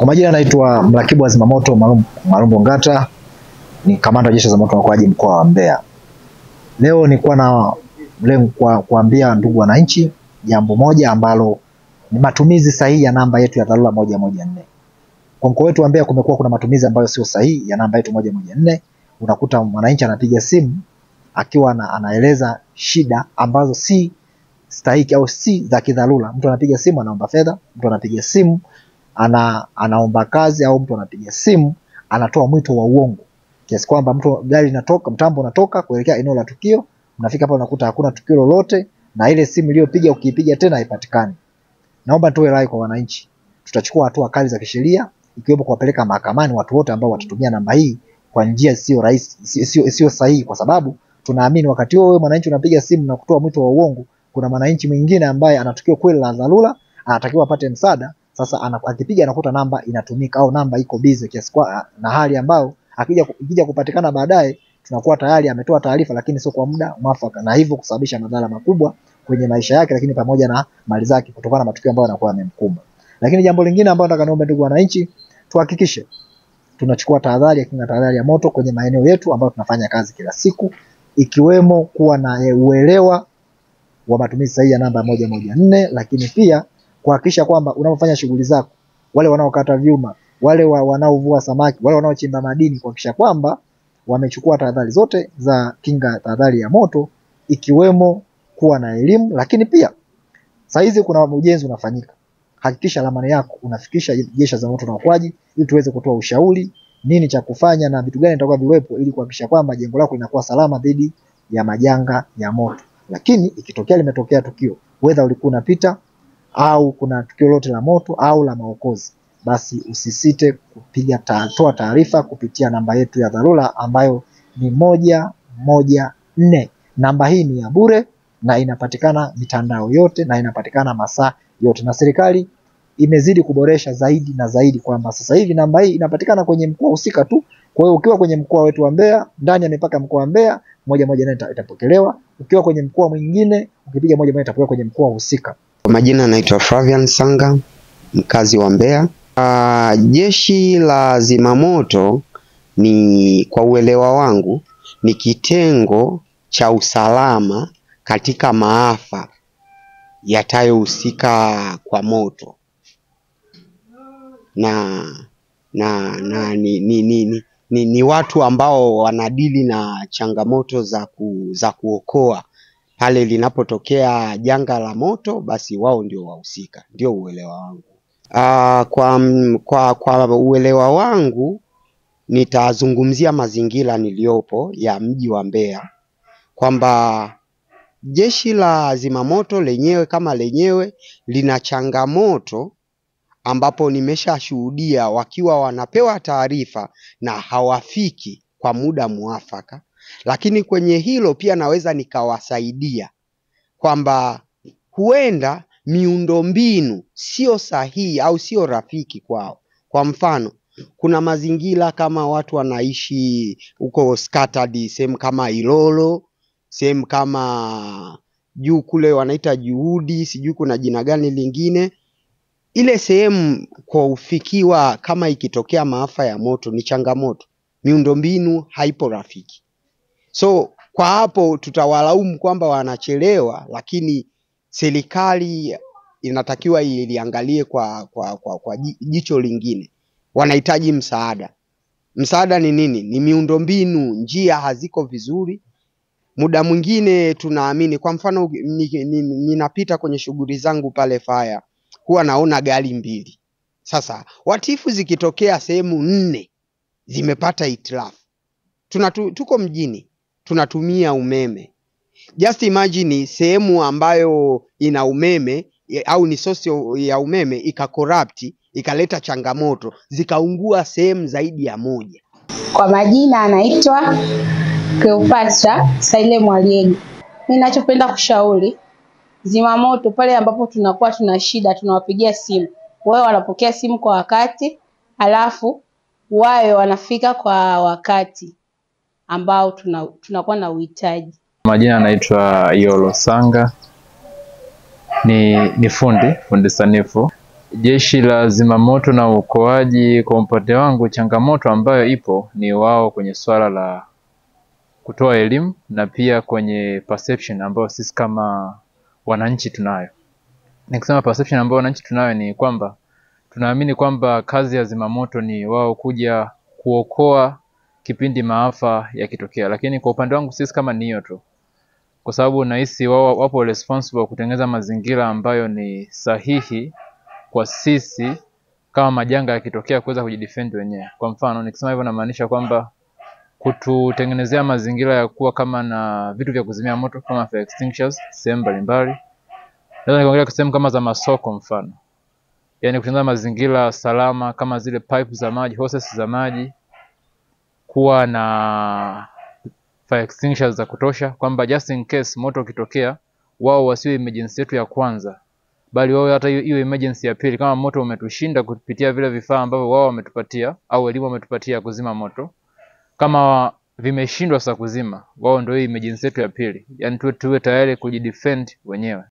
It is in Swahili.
Kwa majina naitwa Mrakibu wa Zimamoto Malumbo Ngata, ni kamanda wa Jeshi la Zimamoto na Uokoaji mkoa wa Mbeya. Leo nilikuwa na lengo kuambia ndugu wananchi jambo moja ambalo ni matumizi sahihi ya namba yetu ya dharura 114. Kwa mkoa wetu wa Mbeya kumekuwa kuna matumizi ambayo sio sahihi ya namba yetu 114. Unakuta mwananchi anapiga simu akiwa anaeleza shida ambazo si stahiki au si za kidharura. Mtu anapiga simu anaomba fedha, mtu anapiga simu anaomba kazi, au mtu anapiga simu anatoa mwito wa uongo. Kiasi kwamba mtu gari inatoka, mtambo unatoka kuelekea eneo la tukio, mnafika hapo unakuta hakuna tukio lolote na ile simu iliyopiga ukiipiga tena haipatikani. Naomba tuwe rai kwa wananchi. Tutachukua hatua kali za kisheria ikiwemo kuwapeleka mahakamani watu wote ambao watatumia namba hii kwa njia sio rahisi, sio sahihi, kwa sababu tunaamini wakati wewe mwananchi unapiga simu na kutoa mwito wa uongo, kuna mwananchi mwingine ambaye ana tukio kweli la dharura, anatakiwa apate msaada. Sasa akipiga anakuta namba inatumika au namba iko busy kiasi kwa na hali ambayo akija kupatikana baadaye tunakuwa tayari ametoa taarifa, lakini sio kwa muda mwafaka, na hivyo kusababisha madhara makubwa kwenye maisha yake, lakini pamoja na mali zake kutokana na matukio ambayo anakuwa amemkumba. Lakini jambo lingine ambalo nataka niombe ndugu wananchi, tuhakikishe tunachukua tahadhari ya kinga, tahadhari ya moto kwenye maeneo yetu ambayo tunafanya kazi kila siku, ikiwemo kuwa na uelewa wa matumizi sahihi ya namba 114, lakini pia kuhakikisha kwamba unapofanya shughuli zako, wale wanaokata vyuma, wale wanaovua samaki, wale wanaochimba madini, kuhakikisha kwamba wamechukua tahadhari zote za kinga, tahadhari ya moto, ikiwemo kuwa na elimu. Lakini pia saa hizi kuna ujenzi unafanyika, hakikisha ramani yako unafikisha Jeshi la Zimamoto na Uokoaji ili tuweze kutoa ushauri nini cha kufanya na vitu gani vitakuwa viwepo ili kuhakikisha kwamba jengo lako linakuwa salama dhidi ya majanga ya moto. Lakini ikitokea limetokea tukio, whether ulikuwa unapita au kuna tukio lolote la moto au la maokozi, basi usisite kupiga toa taarifa kupitia namba yetu ya dharura ambayo ni 114. Namba hii ni ya bure na inapatikana mitandao yote na inapatikana masaa yote, na serikali imezidi kuboresha zaidi na zaidi kwamba sasa hivi namba hii inapatikana kwenye mkoa husika tu. Kwa hiyo ukiwa kwenye mkoa wetu wa Mbeya, ndani ya mipaka mkoa wa Mbeya, 114 itapokelewa. Ukiwa kwenye mkoa mwingine, ukipiga 114 itapokelewa kwenye mkoa husika. Kwa majina naitwa Flavian Sanga, mkazi wa Mbeya. Jeshi la Zimamoto ni, kwa uelewa wangu, ni kitengo cha usalama katika maafa yatayohusika kwa moto. Na ni watu ambao wanadili na changamoto za kuokoa. Pale linapotokea janga la moto, basi wao ndio wahusika. Ndio uelewa wangu. Kwa uelewa wangu nitazungumzia mazingira niliopo ya mji wa Mbeya, kwamba Jeshi la Zimamoto lenyewe kama lenyewe lina changamoto ambapo nimeshashuhudia wakiwa wanapewa taarifa na hawafiki kwa muda muafaka. Lakini kwenye hilo pia naweza nikawasaidia kwamba huenda miundombinu sio sahihi au sio rafiki kwao. Kwa mfano, kuna mazingira kama watu wanaishi huko scattered, sehemu kama Ilolo, sehemu kama juu kule wanaita Juhudi, sijui kuna jina gani lingine. Ile sehemu kwa ufikiwa kama ikitokea maafa ya moto ni changamoto. Miundombinu haipo rafiki. So kwa hapo tutawalaumu kwamba wanachelewa, lakini serikali inatakiwa iliangalie kwa jicho lingine. Wanahitaji msaada. Msaada ni nini? Ni miundombinu, njia haziko vizuri. Muda mwingine tunaamini, kwa mfano ninapita kwenye shughuli zangu pale fire, huwa naona gari mbili. Sasa watifu zikitokea sehemu 4 zimepata hitilafu. Tuko mjini, tunatumia umeme. Just imagine sehemu ambayo ina umeme au ni source ya umeme ikakorapti, ikaleta changamoto, zikaungua sehemu zaidi ya moja. Kwa majina anaitwa Cleopatra Saile Mwaliego. Mimi ninachopenda kushauri zimamoto, pale ambapo tunakuwa tuna shida tunawapigia simu, wao wanapokea simu kwa wakati, alafu wao wanafika kwa wakati ambao tunakuwa na uhitaji. Majina anaitwa Yolo Sanga, ni fundi sanifu. Jeshi la Zimamoto na Uokoaji, kwa upande wangu, changamoto ambayo ipo ni wao kwenye swala la kutoa elimu na pia kwenye perception ambayo sisi kama wananchi tunayo. Nikisema perception ambayo wananchi tunayo ni kwamba tunaamini kwamba kazi ya zimamoto ni wao kuja kuokoa kipindi maafa yakitokea, lakini kwa upande wangu sisi kama ni hiyo tu, kwa sababu nahisi wao wapo responsible kutengeneza mazingira ambayo ni sahihi kwa sisi kama majanga yakitokea kuweza kujidefend wenyewe. Kwa mfano nikisema hivyo namaanisha kwamba kututengenezea mazingira ya kuwa kama na vitu vya kuzimia moto kama fire extinguishers sehemu mbalimbali. Naweza nikaongelea sehemu kama za masoko mfano, yaani kutengeneza mazingira salama kama zile pipe za maji, hoses za maji, kuwa na fire extinguishers za kutosha, kwamba just in case moto ukitokea, wao wasiwe emergency yetu ya kwanza, bali wao hata hiyo emergency ya pili, kama moto umetushinda kupitia vile vifaa ambavyo wao wametupatia au elimu wametupatia kuzima moto, kama vimeshindwa sasa kuzima, wao ndio hiyo emergency yetu ya pili, yaani tuwe tayari kujidefend wenyewe.